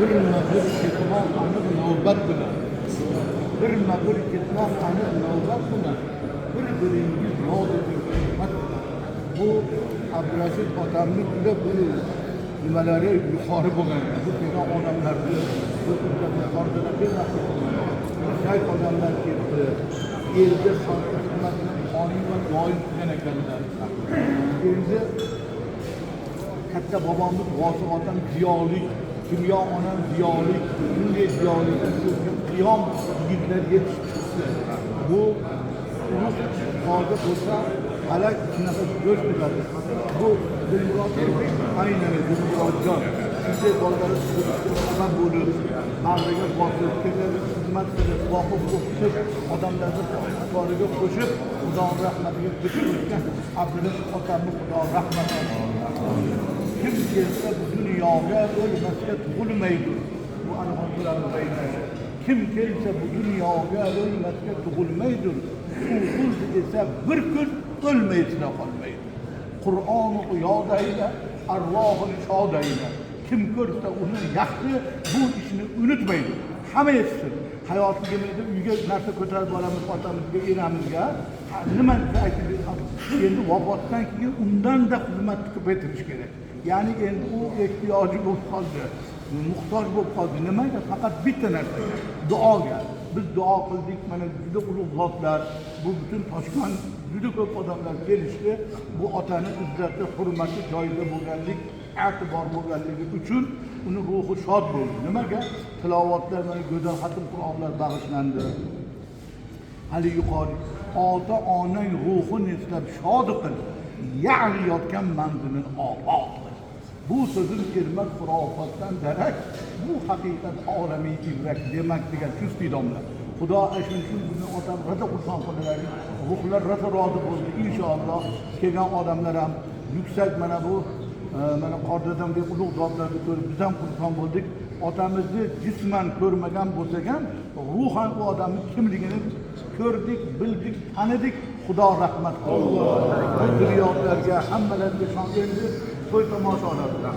Birma-bir ketmoq aniq navbat bilan. Birma-bir ketmoq aniq navbat bilan. Bir-biringiz yod eting hurmat bilan. Bu Abdurashid otamni juda bu nimalari yuqori bo'lgan. Bu kelgan odamlarni bu yuqoridan shayx odamlar ketdi. Elga xalqqa xizmatini qoyim va doim qilgan ekanlar. Endi katta bobomiz Vosiq otam ziyolik, Kimyo onam ziyolik, bunday ziyoliklar qiyom yigitlar yetishib chiqdi. Bu ulug' hozir bo'lsa, falak shunaqa jo'sh uradi. Bu Dilmurod aynan Dilmurodjon shunday bolalar tug'ilishga sabab bo'lib, bag'riga bosib, kechaga xizmat qilib, boqib, o'qitib, odamlarni qatoriga qo'shib, Xudo rahmatiga ko'chib o'tgan Abdurashid otamni Xudo rahmat qilsin. Kim kelsa bu dunyoga o'lmasga tug'ilmaydi. Bu aniq. Kim kelsa bu dunyoga o'lmasga tug'ilmaydir. Tug'ildi desa bir kun o'lmaysida qolmaydi. Qur'oni yod ayla, arvohini shod ayla. Kim ko'rsa uni yaxshi, bu ishni unutmaydi. Hamma yetishsin. Hayotimizda uyga narsa ko'tarib boramiz otamizga, enamizga. Nima aytib, endi vafotdan keyin undan-da xizmatni ko'paytirish kerak. Ya'ni endi u ehtiyoji bo'lib qoldi, muhtoj bo'lib qoldi. Nimaga? Faqat bitta narsaga, duoga. Biz duo qildik, mana juda ulug' zotlar, bu butun Toshkent juda ko'p odamlar kelishdi. Bu otani izzati, hurmati joyida bo'lganlik, e'tibor bo'lganligi uchun uni ruhi shod bo'ldi. Nimaga? Tilovatlar, mana go'zal xatm Qur'onlar bag'ishlandi. Hali yuqori ota onang ruhini eslab shod qil, ya'ni yotgan manzilini obod qil. Bu so'zim kelmas xurofatdan darak, bu haqiqat olamiy ibrat demak degan Chustiy domla. Xudo shuning uchun bizni otam rosa xursand qildilar, ruhlar rosa rozi bo'ldi. Inshaalloh kelgan odamlar ham yuksak mana bu mana Qordadam deb ulug' zotlarni ko'rib biz ham xursand bo'ldik. Otamizni jisman ko'rmagan bo'lsak ham ruhan u odamni kimligini ko'rdik, bildik, tanidik. Xudo rahmat qilsin. Bu zurriyotlarga, hammalarga shon endi to'y tomoshalar bilan.